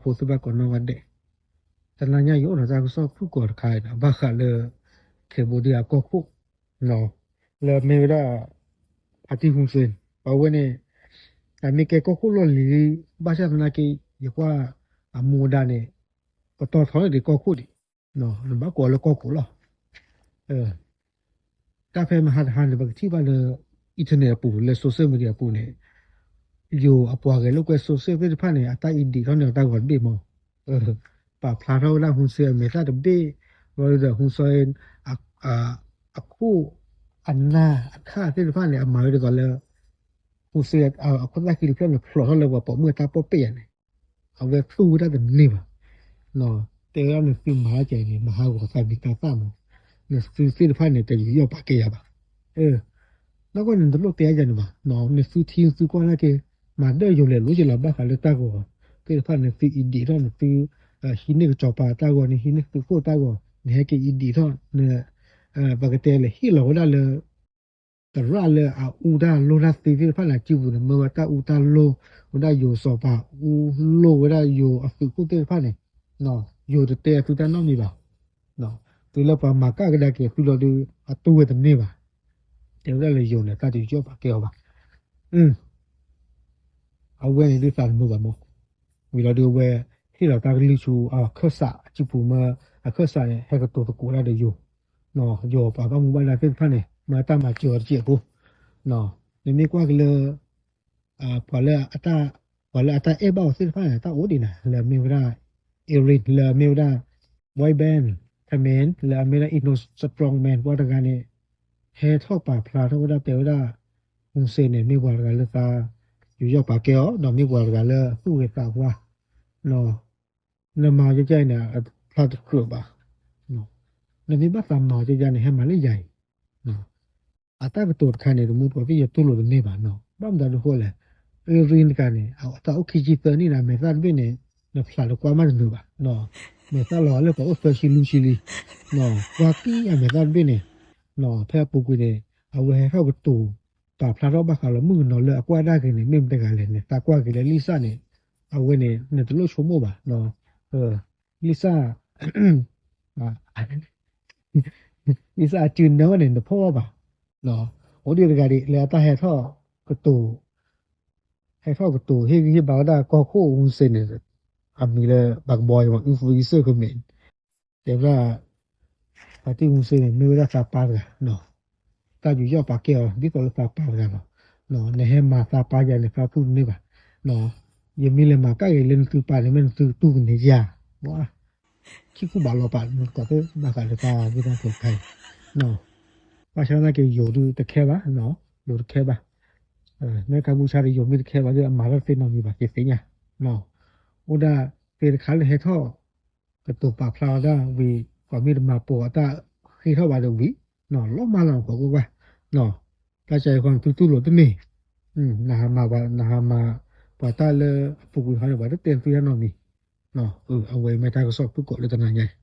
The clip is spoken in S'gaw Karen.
ဖိသ့ၣ်ဘၣ်ကိးနီၢ်ဂၤဒဲး, တနၤညါယအိၣ်ဒီးတၢ်ကစီၣ်ဖုၣ်ကိာ်တခါအံၤ ဘၣ်ဃးလၢ Cambodia အကီၢ်ခိၣ် လၢအမ့ၢ်ဝဲဒၣ် ဖါတံၢ်ဟူစ့, အဝဲန့ၣ် အမ့ၢ်ကဲကီၢ်ခိၣ်လီၢ်လံၤလံ, ဘၣ်ဆၣ်သနာ်က့ ယကွၢ်အမူအဒါန့ၣ် ပတီၢ်ထီန့ၢ်ဒံးကီၢ်ခိၣ်ဒံး, နဘၣ်ကိးလၢကီၢ်ခိၣ်လီၤ. တၢ်ဖဲမဟါတဟါန့ၣ် ပကထံၣ်ဘၣ်လၢ internet အပူၤ လၢ social media အပူၤန့ၣ် ယိၤအပှၤဂဲၤလိာ်ကွဲ social သ့ၣ်တဖၣ်န့ၣ် အတၢ်အံၤဒံးထီၣ်န့ၢ်အတၢ်ဂီၤတဘ့ၣ်မး, ပာ်ဖျါထီၣ်ဝဲဒၣ် ဟူစ့ အမဲာ်သၣ်တဘ့ၣ်, ဝံၤဒီး ဟူစ့ အခိၣ်အနၢ်အခၣ်သ့ၣ်တဖၣ်န့ၣ် အမၤဝဲဒ်သိးလၢ ဟူစ့ အခိၣ်သၣ်ဃံတဖျၢၣ်န့ၣ် ဖျိးထီၣ်လၢပှၤပိာ်မုၣ်အတၢ်ပီၣ်ပဲၣ်ယၤန့ၣ် အဝဲသူၣ်ဝဲဒၣ်တန့ၢ်ဘၣ်. တဲဝဲဒၣ်နသုမၤဒ်ကဲန့ၣ် မၤဟးဂီၤသးမံၤသးသၣ်မး, နသုသ့ၣ်တဖၣ်န့ၣ် တယူးယီၣ်ပာ်ကဲယၤဘၣ်. နီၢ်ကီၢ်န့ၣ် နတလိၣ်တဲယၤန့ၣ်ဘၣ်, နသုထံသုကွၢ်နာ်က့, မၤဒၢယိၤလဲၤလိၤက့ၤလီၤ ဘၣ်ဃးလၢတၢ်ဂီၤသ့ၣ်တဖၣ်န့ၣ် သုအံၤဒံးထီၣ် နသု ဟံးန့ၢ်ကစီၤပၤတၢ်ဂီၤန့ၣ် ဟံးန့ၢ်သုးခိၣ်တၢ်ဂီၤ နဟဲက့ၤအံၤဒံးထီၣ် ပကတဲလဲၤဟ့ၣ်လီၤဝဲဒၣ်လၢ သရၣ်လၢအအူတၢ်လိၢ်တၢ်သ့သ့ၣ်တဖၣ်န့ၣ် အစုပူၤန့ၣ် မ့ၢ်ဝဲတၢ်အူတၢ်လိၢ် ဝဲဒၣ်ယိၤစီၤပၤအူလိၢ်ဝဲဒၣ်ယိၤအသုးခိၣ်သ့ၣ်တဖၣ်န့ၣ်, ယိၤတတဲသုတၢ်နီတမံၤဘၣ်. သုလၢပှၤမၤကၣ်ကဒါက့ၤသုလီၤဒုး အတူၢ်ဝဲတန့ၢ်ဘၣ်. တဲဝဲဒၣ်လၢယိၤန့ၣ် တၢ်တယူးယီၣ်ပာ်ကဲအီၤဘၣ်. အဝဲန့ၣ်ဒုးသးတမုာ်ဘၣ်မး, ဝံၤလီၤဒုးအဝဲ ဟ့ၣ်လီၤတၢ်ကလုၢ်ဆူအခၢၣ်စးအစုပူၤမ့ၢ် အခၢၣ်စးန့ၣ် ဟဲကတိၤသကိးဒၣ်ဒီးယိၤ ယိၤပှၤဘၣ်မူဘၣ်ဒါသ့ၣ်တဖၣ်န့ၣ် မ့ၢ်တၢ်မၤစၢၤအီၤတစဲးဖိ, နမ့ၢ်ကွၢ်က့ၤလၢ ပှၤလၢ ပှၤလၢအတၢ်အဲၣ်ဘၣ်အီၤသ့ၣ်တဖၣ်န့ၣ် တၢ်အိၣ်ဒံးနၤ လၢအမ့ၢ်ဝဲဒၣ် Eric လၢအမ့ၢ်ဝဲဒၣ် White Band Clement လၢအမ့ၢ်ဒၣ် Eno Strongman ပှၤတဂၤန့ၣ် ဟဲထီၣ်ပာ်ဖျါထီၣ်ဝဲဒၣ်တဲဝဲဒၣ် ဟူစ့န့ၣ် မ့ၢ်ပှၤတဂၤလၢသး ယူးယီၣ်ပာ်ကဲအီၤ ဒီးမ့ၢ်ပှၤတဂၤလၢသူၣ်ဂ့ၤသးဝါ နမၤကကဲအံၤန့ၣ် အဖျါတကြၢးဘၣ်. နမ့ၢ်ဘၣ်သးမၤကကဲန့ၣ် ဟဲမၤလၢယၤအံၤ အတၢ်ကတိၤတခါန့ၣ် တမူတကိးသ့ၣ်ယတူၢ်လိာ်တန့ၢ်ဘၣ်နီၤ. ဘၣ်မတၤဒုးဃိလဲၣ်, အရ့တကးန့ၣ် အသးအိၣ်ခံဆံသၢနံၣ်န့ၣ် အမဲာ်သၣ်တဘ့ၣ်န့ၣ် နဖျးတကွၢ်မးတနုာ်ဘၣ်. မဲာ်သၣ်လီၤလၢပှၤအိၣ်သၢဆံလွံၢ်ဆံလံ, ကွၢ်ကံအမဲာ်သၣ်တဘ့ၣ်န့ၣ်, ဖဲအပူၤကွံာ်န့ၣ် အဝဲဟဲထီၣ်ကတိၤ ပာ်ဖျါထီၣ်ဘၣ်ဃးလၢမုၣ်ကနီၤလၢအကွၢ်ဒၣ်က့ၤန့ၣ် မ့ၢ်မတၤတဂၤလဲၣ်န့ၣ် သးကွၢ်က့ၤလၢလံာ်စၢ်န့ၣ်, အဝဲန့ၣ် နတလိၣ်ဆိကမိၣ်ဘၣ်. လံာ်စၢ် လံာ်စၢ်အစုနၢဝဲန့ၣ် နဖီၣ်ဘၣ်ဘၣ်. အိၣ်ဒံးတဂၤဒံး လၢအတၢ်ဟဲထီၣ်ကတိၤ, ဟဲထီၣ်ကတိၤ ဟ့ၣ်ဂံၢ်ဟ့ၣ်ဘါဝဲဒၣ်ကီၢ်ခိၣ်ဟူစ့န့ၣ်, အမံၤလၢ ဘၣ်ကဘီအံၤ အူဖူအံစၢၣ်ကမ့ၢ် တဲဝဲဒၣ် ဖါတံၢ်ဟူစ့န့ၣ် မ့ၢ်ဝဲဒၣ်သးပၢ်တဂၤ, တၢ်ယူးယီၣ်ပာ်ကဲအီၤ ဒ်သိးလၢသးပၢ်တဂၤလီၤ. နဟဲမၤသးပၢ်ယၤန့ၣ် သးသူၣ်တန့ၢ်ဘၣ်. ယမ့ၢ်လဲၤမၤကၣ်က့ၤလၢနသုပၢ်န့ၣ် မ့ၢ်နသုတူၢ်ကန့ၢ်ယၤ, ခံခူဘၣ်လီၤပာ် နတကိးသ့ၣ်ဘၣ်ဃးလၢတၢ်ဂ့ၢ်တၢ်ကျိၤတခါအံၤ, ဘၣ်ဆၣ်သနာ်က့ ယိၤဒုးတခဲဘၣ်, ယိၤတခဲဘၣ်. မ့ၢ်ကမူဆါဒီး ယိၤမ့ၢ်တခဲဘၣ်ဒီး အမၤတၢ်တသ့နီတမံၤဘၣ် ယသ့ၣ်ညါ. အိၣ်ဒၣ်သ့ၣ်တခါလၢဟဲထီၣ် ကတိၤပာ်ဖျါဝဲဒၣ်ဝံၤ ပှၤမ့ၢ်တမၤပိာ်အတၢ်ဃ့ထီၣ်ဘၣ်ဒီးဝံၤ လီၤမၢ်လီၤပှၤကွၢ်ကွၢ်, တၢ်ကဲအံၤဃီနသုတူၢ်လိာ်တန့ၢ်, နဟးမၤပှၤ နဟးမၤ ပှၤတၢ်လၢအပူၤကွံာ်ဟီန့ၣ် ပှၤတတဲသုတၢ်နီတမံၤ. အဝဲမ့ၢ်တၢ်ကစီၣ်ဖုၣ်ကိာ်လၢတနၤညါအံၤ